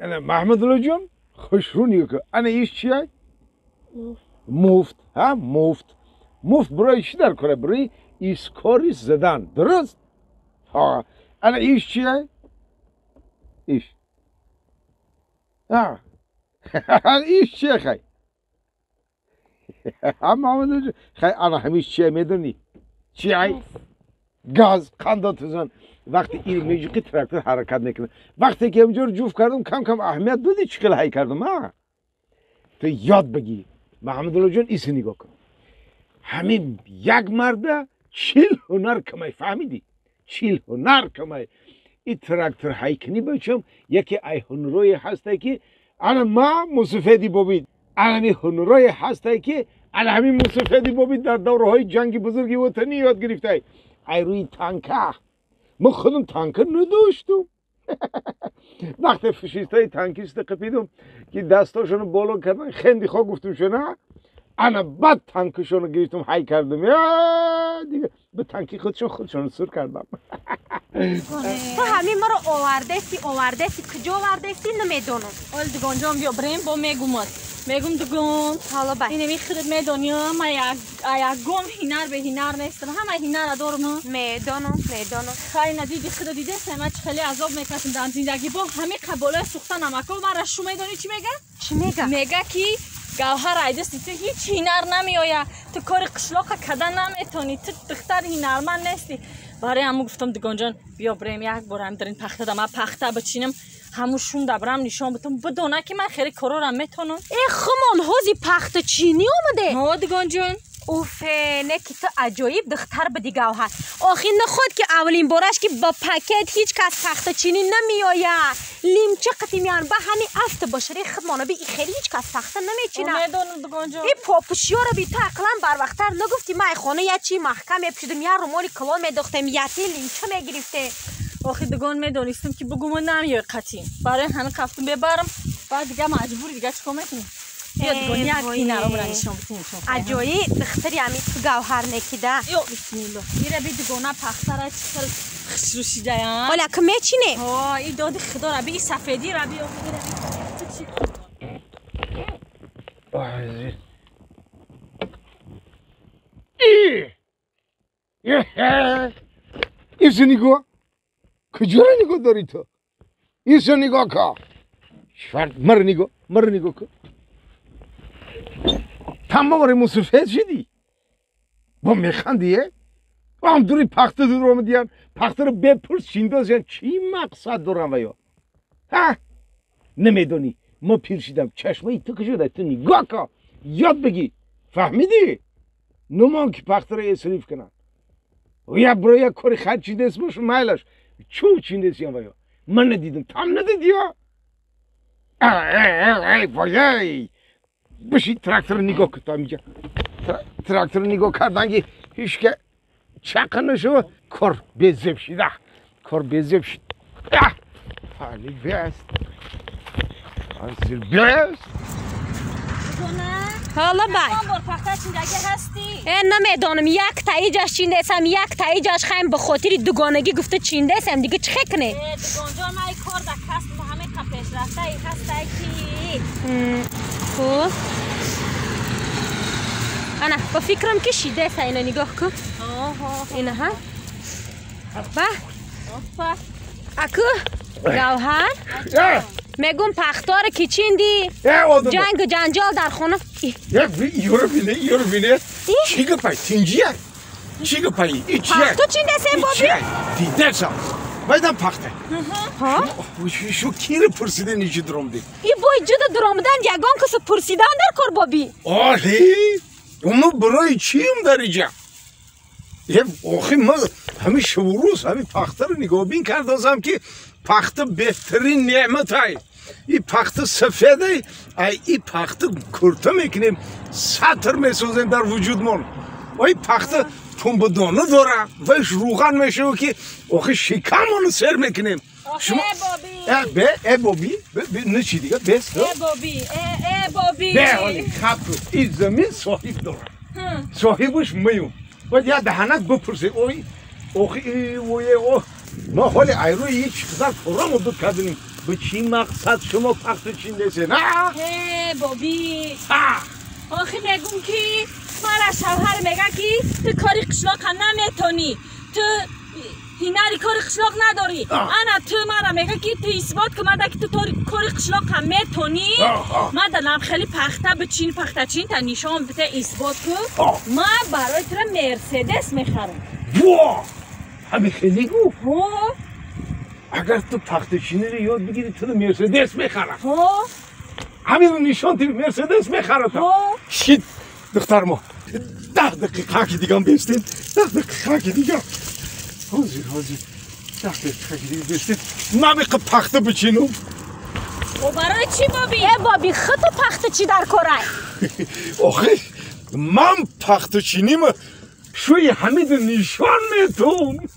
Ана Маҳмадулло ҷон, хушрӯ нигоҳ кун. Ана иш чия? Муфт. Ҳа, муфт. Муфт барои чӣ дар кора? Барои искори задан. Дуруст? Ҳа. Ана иш чия? Иш. Ҳа. Иш чия хай? Ҳа, Маҳмадулло ҷон. Хай, ана ҳамиш чия медонӣ? Чия? Газ, қанда тузан. Вақте ин меҷиқи трактор ҳаракат мекунад. Вақте ки ҳамҷоро ҷуфт кардам, кам кам аҳамият додӣ чӣ хел ҳай кардам, ҳа? Ту ёд бигир. Маҳмадулло ҷон, иси нигоҳ кун. Ҳамин як марда 40 ҳунар камай, фаҳмидӣ? 40 ҳунар камай. И трактор ҳайкунӣ бачам яке ай ҳунарое ҳасте ки ана ма мусуфеди бобид. Ана ҳамин ҳунарое ҳасте ки ана ҳамин мусуфеди бобид дар давраҳои ҷанги бузурги ватанӣ ёд гирифтай. Ай рӯи танка. Ман худам танка надоштум. Вақте фашистҳои танкиста қапидум ки дастошонро боло кардан, хенди хо гуфтум шуна, ана баъд танкашонро гирифтум, ҳай кардум. Дига ба танки худшон худшонро сур кардам. Ту ҳамин маро овардести, овардести, куҷо овардести, намедонам. Ол дугонҷон, биё бирем, бо мегумад. Мегум дугон. Ҳоло бай. Инами худат медонӣ, ман ягон ҳинар бе ҳинар нестам. Ҳама ҳинара дорум. Медонам, медонам. Хай, надиди худо дидест, ман чӣ хеле азоб мекашам дар зиндагӣ. Бо ҳамин қаболаи сӯхта намако мара шу медонӣ чӣ мега? Чӣ мега? Мега ки Гавҳар, айдасти ту ҳеҷ ҳинар намеояд. Ту кори қишлоқа када наметонӣ. Ту духтари ҳинарманд нестӣ. Барои ҳамун гуфтам, дугонҷон, биё бирем як бор ҳам дар ин пахта да ман пахта бичинам, ҳамун шунда бирам нишон битам, бидона ки ман хеле корорам метонам. Э, хумон ҳози пахтачинӣ омаде? Ҳо, дугонҷон. Уфе, не ки ту аҷоиб духтар буди, Гавҳар. Охи наход ки аввалин бораш ки ба пакет ҳеҷ кас пахтачинӣ намеояд. Лимча қати меян, ба ҳамин афта бошари худмона би хеле ҳеҷ кас пахта намечинад. Медонам, дугонҷон. И попушиёро би ту ақлан барвақттар нагуфтӣ, ман ай хона я чи маҳкам мепӯшидам, я румоли калон медохтем, яти лимча мегирифтем. Охи дугон, медонистам ки бугумо намеои қатӣ. Барои ҳамин қафтум бебарам, баъд дига маҷбури, дига чӣ кор мекунӣ? Биё, дугон, як ҳинаромра нишон битем. Аҷоиб духтари ҳамин ту, Гавҳар, некида. Ё бисмилло. Ира би, дугона, пахтара чӣ хел хушрӯ шидая. Оля ки мечинем? Ҳо, и доди худора би, и сафедира би, ира би. Ту чӣ? И! Исо нигоҳ. Куҷоро нигоҳ дорӣ ту? Исо нигоҳ ка. Шварт, маро нигоҳ, маро нигоҳ кун. Тамом мусуфед шидӣ. Бо механдӣ, е? Ам дури пахта дур омадиян, пахтаро бепурс чиндозиян, чӣ мақсад дорам ва ё? Ҳа? Намедонӣ, ма пир шидам, чашмаи ту кушода, ту нигоҳ ка, ёд бигир. Фаҳмидӣ? Нумон ки пахтаро эсриф кунанд. Я бро як кори хайр чиндест бош, майлаш. Чӯ чиндесиян ва ё? Ман надидам, там надидӣ ё? Ай, вой! Биши тракторро нигоҳ кун, то инҷа. Тракторро нигоҳ кардан ки ҳеҷ чақа нашава, кор безеб шида. Кор безеб шид. Али бест. Азир бест. Ҳоло бай. Бор пахта чиндагӣ ҳастӣ? Э, намедонам, як таиҷаш чиндесам, як таиҷаш хаем ба хотири дугонагӣ гуфта чиндесам, дига чӣ кунем? Э, дугонҷон, ман кор да касб ҳамин қа пешрафтаи ҳастай ки. Хуб. Ана, ба фикрам ки шидеса, ина нигоҳ кун. Ина ҳа. Ба. Аку, Гавҳар. Мегум пахторо ки чинди? Ҷангу ҷанҷол дар хона. Ёро бине, ёро бине. Чӣ гапай? Тинҷия? Чӣ гапай? И чия? Пахто чиндесем, боби? Дидесам. Вайдан пахта. Шу киро пурсида ничи дуромдӣ? И бой ҷуда дуромдан ягон касо пурсидан дар кор, боби. Оҳи! Мо барои чием дар иҷа? Охи ма ҳамин шабурӯз ҳамин пахтаро нигоҳбин кардозам ки пахта беҳтарин неъматай. И пахта сафедай, ай и пахта курта мекунем, сатр месозем дар вуҷудмон. Ой, пахта пумбадона дора, вайш рӯған мешава ки охи шикамоно сер мекунем. Шумо э бе э боби ничи дига бес. Э боби, э э боби. Бе ҳоли хаб, и замин соҳиб дорад. Соҳибаш маюм. Бояд як даҳанак бипурсед. Ой, охи, ой, о. Мо ҳоли айрӯи ҳеҷ қадар корро муддат кардем. به چی مقصد شما پخته چیندسین؟ هی بابی آخه میگم که مرا شوهر میگه که تو کاری قشلاق نمیتونی، تو هنری کاری قشلاق نداری. انا تو مرا میگه که تو اثبات که مده که تو کاری قشلاق هم میتونی. من دلم خیلی پخته بچین، پخته چین تا نشان بده اثبات کن. من برای تو مرسدس میخرم. وا همین خیلی گفت. اگر تو پخته چینی رو یاد بگیری تو مرسدس میخرم. همین رو نشان تیوی مرسدس میخرم. شید دختر ما 10 دقیقه که دیگه بیستید، 10 دقیقه که دیگه حاضر حاضر 10 دقیقه که دیگه بیستید من میخوام پخته بچینم. و برای چی بابی؟ ای بابی خود تو پخته چی در کارای؟ آخه من پخته چینیم شوی حمید نشان میتون.